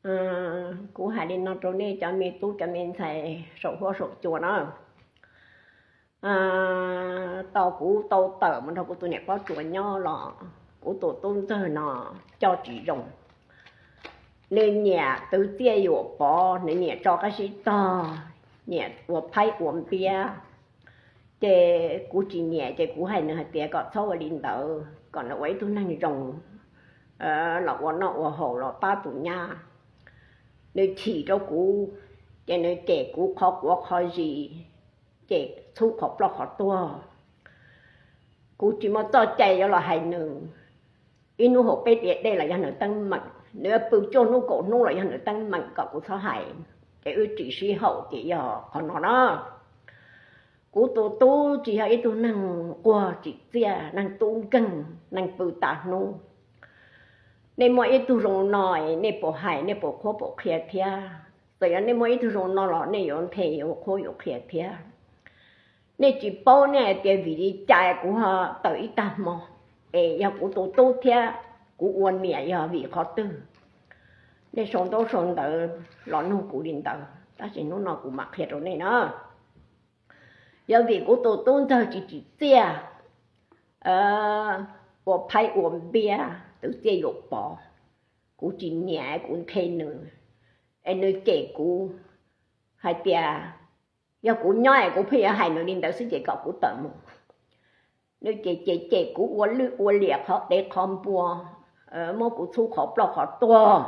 Kuv hais li no rau nej cov me tub cov me ntxhais saum huab saum cua na, tau kuv tau tawm mus nrog kuv tus niam Pob Tsuas nyob los kuv tus tub ntxawg no coj tsis zoo. Nws nyiam twv txiaj yuam pov, nws nyiam tso qaib sib tog, nyiam ua phaib ua npiab. Ces kuv tsis nyiam ces kuv hais nws hais tias kom txhob ua li ntawd, kom nws ua ib tug neeg zoo los ua noj ua haus los pab tus nyab. Nws chim rau kuv, ces nws cem kuv qhov quav qhov zis, cem txhub qhov ploj qhov tuag. Kuv tsis muaj txoj cai yuav los hais nws. Ib hnub haus peb diav dej los yog nws teeb meem, nws pw cuaj hnub kaum hnub los yog nws teeb meem, kom kuv txhob hais. Ces wb tsis sib haum ces yog qhov no na. Kuv tus tub tsis yog ib tug neeg quag tsim txiaj, neeg tub nkeeg, neeg pw tas hnub. Nej muaj ib tug zoo no, nej puas hais, nej puas qhuab puas qhia thiab? Txawm yog nej muaj ib tug zoo no los nej yuav nthe yuav qhuab yuav qhia thiab. Nej tsis paub nej hais tias vim li cas kuv tawm ib tag hmo, es yog kuv tus tub thiab kuv ua niam yog vim qhov twg? Nej sau ntaub sau ntawv los nug kuv li ntawd, tab sis hnub no kuv mam qhia rau nej na. Yog vim kuv tus tub ntxawg tsis tsim txiaj, ua phaib ua npiab, twv txiaj yuam pov, kuv tsis nyiam, kuv nthe nws, es nws cem kuv hais tias yog kuv nyob es kuv pheej yuav hais nws li ntawd xwb ces kom kuv tawm mus. Nws cem cem cem kuv ua lwj ua liam qhov dev qhov npua, muab kuv txhub qhov ploj qhov tuag.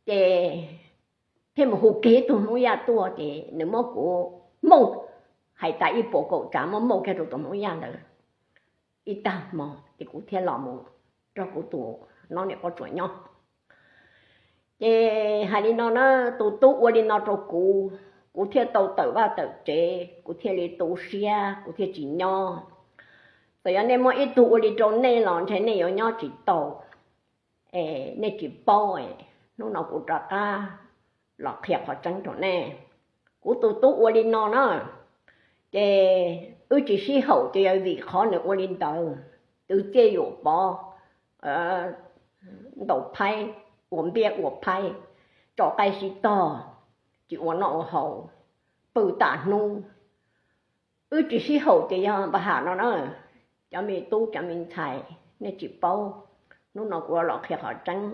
Ces thiaj mus hu kiag ib tug Hmoob Yaj tuaj, ces nws muab kuv mooj, hais tas ib puas kaum tsav muab mooj kiag rau tus Hmoob Yaj ntawd ib tag hmo, ces kuv thiaj los mus nrog kuv tus no niam Pob Tsuas nyob. Ces hais li no na, tus tub ua li no rau kuv, kuv thiaj tau tawm vaj tawm tsev, kuv thiaj li tu siab, kuv thiaj tsis nyob. Txawm yog nej muaj ib tug ua li rau nej los ntshe nej yuav nyob tsis tau. Es nej tsis paub, hnub no kuv rov qab los qhia qhov tseeb rau nej. Kuv tus tub ua li no na, ces wb tsis sib haum ces yog vim qhov nws ua li ntawd, twv txiaj yuam pov, ntaus phaib, ua npiab ua phaib, tso qaib sib tog, tsis ua noj ua haus, pw tas hnub. Wb tsis sib haum ces yog npa ham no na. Cov me tub cov me ntxhais, nej tsis paub, hnub no kuv los qhia qhov tseeb.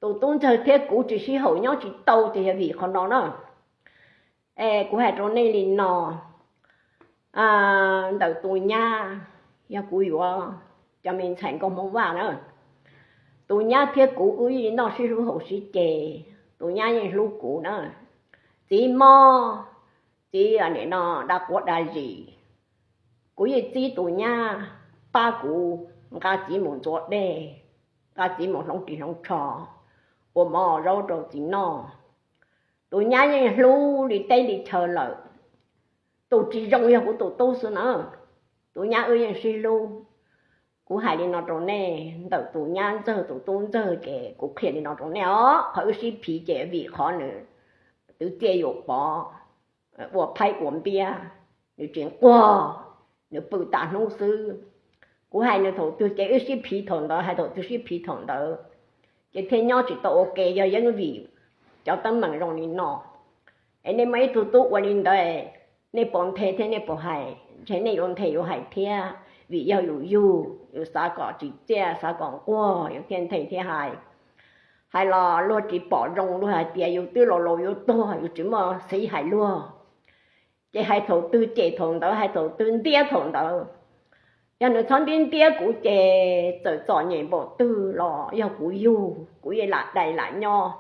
Tus tub ntxawg thiab kuv tsis sib haum nyob tsis tau ces yog vim qhov no na. Es kuv hais rau nej li no, ntawm tus nyab, yog kuv yuav cov me ntxhais nkauj Hmoob Vaj na, tus nyab thiab kuv wb yeej noj sib hlub haum sib ce, tus nyab yeej hlub kuv na. Txiv mob, txiv nim no da quav da zis, kuv yeej txib tus nyab pab kuv nqa txiv mus ntxuav dej, nqa txiv mus hloov ris hloov tsho, ua mov zaub rau txiv noj. Tus nyab yeej hlub li teb li chaw lawm. Tus tsis zoo yog kuv tus tub xwb na. Tus nyab wb yeej sib hlub. Kuv hais li no rau nej, ntawm tus nyab ntxawg tus tub ntxawg ces kuv qhia li no rau nej os, qhov wb sib phiv ces vim qhov nws twv txiaj yuam pov, ua phaib ua npiab, nws tsis nquag, nws pw tas hnub xwb. Kuv hais nws thaum twg ces wb sib phiv thaum ntawd, hais thaum twg sib phiv thaum ntawd, ces thiaj nyob tsis tau ua ke, yog yeej vim cov teeb meem zoo li no. Es nej muaj ib tug tub ua li ntawd, nej puas nthe thiab nej puas hais? Ntshe nej yuav nthe yuav hais thiab, vim yog yus yug, yus xav kom tsim txiaj, xav kom nquag, yus thiaj nthe thiaj hais. Hais los luag tsis pom zoo, luag hais tias yus twb laus laus yuav tuag, yus tsis muaj xiv hais luag. Ces hais thaum twg cem thaum ntawd, hais thaum twg ntiab thaum ntawd. Yog nws txhob ntiab ntiab kuv ces txawm txom nyem npaum twg los yog kuv yug, kuv yeej lam dai lam nyob.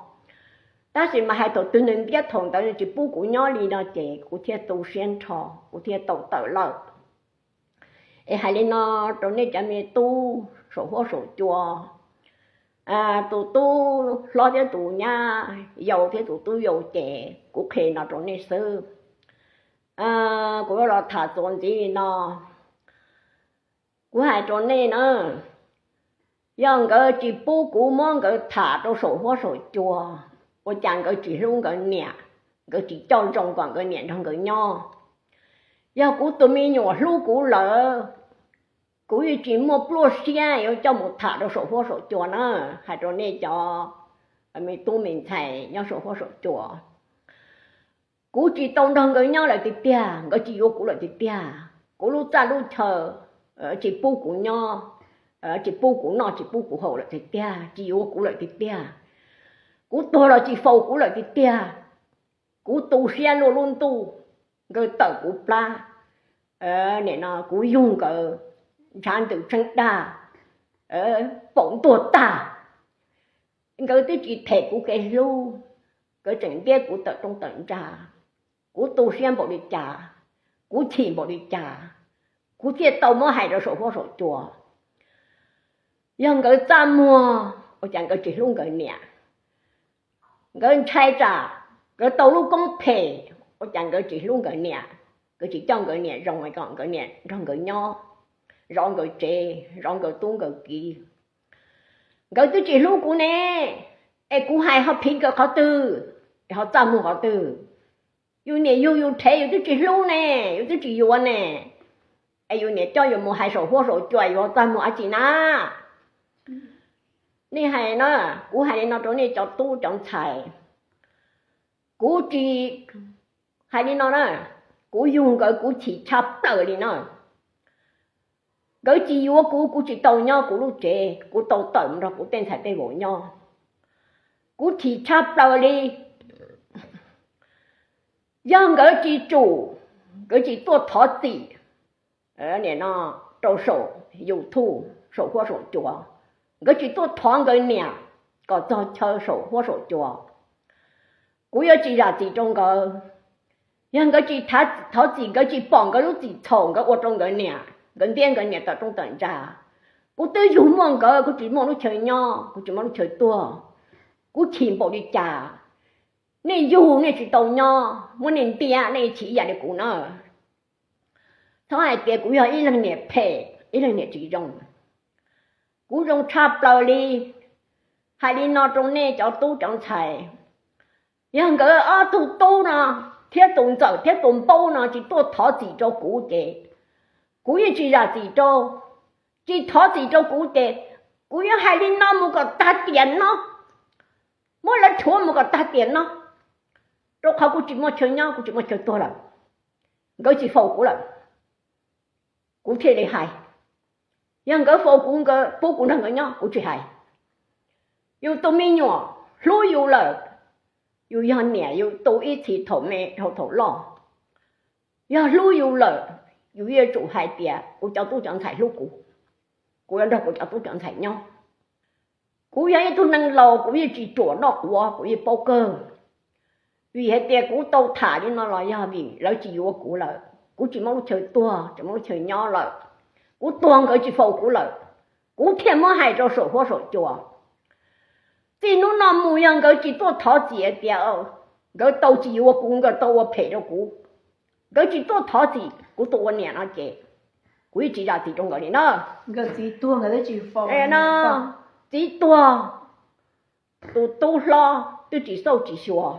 Tab sis mas hais thaum twg nws ntiab thaum ntawd, nws tsis pub kuv nyob li no ces kuv thiaj tu siab nrho, kuv thiaj tau tawm lawm. Es hais li no rau nej cov me tub saum huab saum cua, tus tub hlob thiab tus nyab yau thiab tus tub yau ces kuv qhia no rau nej xwb. Kuv yuav los tham txuas ntxiv li no. Kuv hais rau nej na, yog nkawd tsis pub kuv muab nkawd tham rau saum huab saum cua, ua cas nkawd tsis hlub nkawd niam, nkawd tsis coj zoo kom nkawd niam nrog nkawd nyob? Yog kuv tus me nyuam hlub kuv lawm, kuv yeej tsis muaj pluaj siab yuav coj mus tham rau saum huab saum cua na. Hais rau nej cov me tub me ntxhais nyob saum huab saum cua. Kuv tsis tau nrog nkawd nyob lawm tiag tiag, nkawd tsis yuav kuv lawm tiag tiag. Kuv lub txaj lub chaw tsis pub kuv nyob, tsis pub kuv noj tsis pub kuv haus lawm tiag tiag, tsis yuav kuv lawm tiag tiag. Kuv tuag los tsis faus kuv lawm tiag tiag. Kuv tu siab luaj lub ntuj, nkawd tawm kuv plab, nim no kuv yug nkawd ntshav ntws tsheeb daj, paum ntuag tag. Nkawd twb tsis them kuv kev hlub, nkawd tseem ntiab kuv tawm rooj tawm ntsa. Kuv tu siab npaum li cas, kuv chim npaum li cas, kuv thiaj tau muab hais rau saum huab saum cua. Yog nkawd txaj muag, ua cas nkawd tsis hlub nkawd niam? Nkawd ntshai tsam nkawd tau lub koob phem, ua cas nkawd tsis hlub nkawd niam? Nkawd tsis coj nkawd niam zoo kom nkawd niam nrog nkawd nyob, zov nkawd tsev, zov nkawd tub nkawd kiv. Nkawd twb tsis hlub kuv ne, es kuv hais ho phiv nkawd qhov twg, es ho txaj muag qhov twg? Yus niam yug yus rhev yus twb tsis hlub ne, yus twb tsis yuav ne, es yus niam coj yus mus hais saum huab saum cua yuav txaj muag dab tsi na? Nej hais na, kuv hais li no rau nej cov tub cov ntxhais, kuv tsis hais li no na, kuv yug nkawd kuv chim tshaj plaws li na. Nkawd tsis yuav kuv, kuv tsis tau nyob kuv lub tsev, kuv tau tawm mus nrog kuv tej ntxhais tej vauv nyob. Kuv chim tshaj plaws li. Yog nkawd tsis tsum, nkawd tsis tuaj thov txim, nim no rau saum YouTube saum huab saum cua, nkawd tsis tuaj thov nkawd niam kom txog chaw saum huab saum cua, kuv yuav tsis zam txim rau nkawd. Yog nkawd tsis thov txim, nkawd tsis pom nkawd lub txim txhaum nkawd ua rau nkawd niam, nkawd ntiab nkawd niam tawm rooj tawm ntsa, kuv twb yug muaj nkawd, kuv tsis muaj lub chaw nyob, kuv tsis muaj lub chaw tuag. Kuv chim npaum li cas, nej yug nej tsis tau nyob, muab nej ntiab nej chim ib yam li kuv na. Txhob hais tias kuv yog ib leeg niam phem, ib leeg niam tsis zoo. Kuv zoo tshaj plaws li. Hais li no rau nej cov tub cov ntxhais, yog nkawd ob tug tub no thiab tus ntxawm thiab tus npaub no tsis tuaj thov txim rau kuv ces kuv yeej tsis zam txim rau. Tsis thov txim rau kuv ces kuv yuav hais li no mus kom tag tiam no, muab lawv rhuav mus kom tag tiam no, rau qhov kuv tsis muaj chaw nyob, kuv tsis muaj chaw tuag lawm, nkawd tsis faus kuv lawm, kuv thiaj li hais. Yog nkawd faus kuv, nkawd pub kuv nrog nkawd nyob, kuv tsis hais. Yus tus me nyuam hlub yus lawm, yus yog niam yus tu ib txhis thaum me dhau thaum loj. Yog hlub yus lawm, yus yuav tsum hais tias kuv cov tub cov ntxhais hlub kuv, kuv yuav nrog kuv cov tub cov ntxhais nyob. Kuv yog ib tug neeg laus kuv yeej tsis ruam noj quav, kuv yeej paub kawg. Vim hais tias kuv tau tham li no los yog vim lawv tsis yuav kuv lawm, kuv tsis muaj lub chaw tuag, tsis muaj lub chaw nyob lawm. Kuv tuag nkawd tsis faus kuv lawm, kuv thiaj muab hais rau saum huab saum cua. Txij hnub no mus yog nkawd tsis tuaj thov txim hais tias nkawd tau tsis yuav kuv, nkawd tau ua phem rau kuv, nkawd tsis tuaj thov txim kuv tus ua niam no ces kuv yeej tsis zam txim rau nkawd li na. Txiv tuag, tus tub hlob twb tsis xauj tsis xyuas,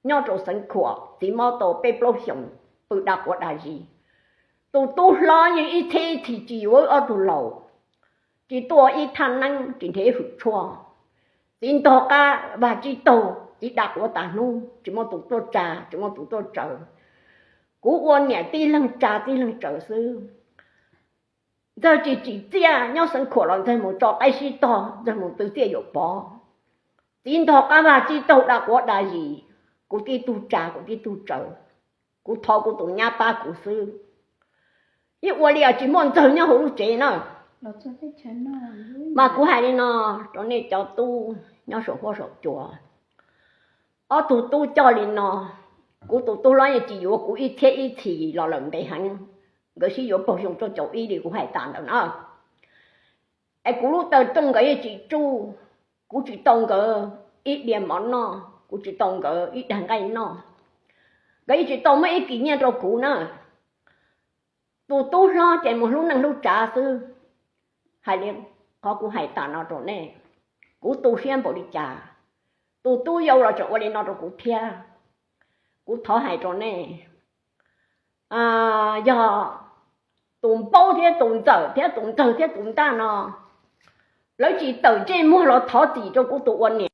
nyob rau Xeev Khuam txiv mob tau peb plaub xyoos, pw dag quav dag zis. Tus tub hlob yeej ib txhiab ib txhis tsis yuav wb ob tug laus, tsis tuaj ib thaj neeb, tsis nrhiav ib hwm tshuaj. Txiv ntog qab vag tsib taug, txiv dag quav tas hnub, tsis muaj tus tuaj tsa, tsis muaj tus tuaj tsawv. Kuv ua niam tib leeg tsa tib leeg tsawv xwb. Ntxawg tsis tsim txiaj, nyob Xeev Khuam los ntxawg mus tso qaib sib tog, ntxawg mus tw txiaj yuam pov. Txiv ntog qab vag tsib taug dag quav dag zis, kuv tib tug tsa kuv tib tug tsawv. Kuv thov kuv tus nyab pab kuv xwb. Yeej ua li tsis muaj ntxawg nyob hauv lub tsev na. Mas kuv hais li no rau nej cov tub nyob saum huab saum cua, ob tug tub coj li no, kuv tus tub hlob yeej tsis yuav kuv ib txhiab ib txhis los lawm ntev heev, nkawd sib yuav puag xyoo rau caum ib li kuv hais tas ntawd na. Es kuv lub taw rooj nkawd yeej tsis tsuj, kuv tsis tau nkawd ib diav mov noj, kuv tsis tau nkawd ib daig nqaij noj, nkawd yeej tsis tau muab ib kis nyiaj rau kuv na. Tus tub hlob ces mus hlub neej hlub tsav xwb. Hais li qhov kuv hais tas no rau nej, kuv tu siab npaum li cas, tus tub yau los tseem ua li no rau kuv thiab. Kuv thov hais rau nej, yog tus npaub thiab tus ntxawm thiab tus ntxawg thiab tus ntaj no, lawv tsis tawm ntsej muag los thov txim rau kuv tus ua niam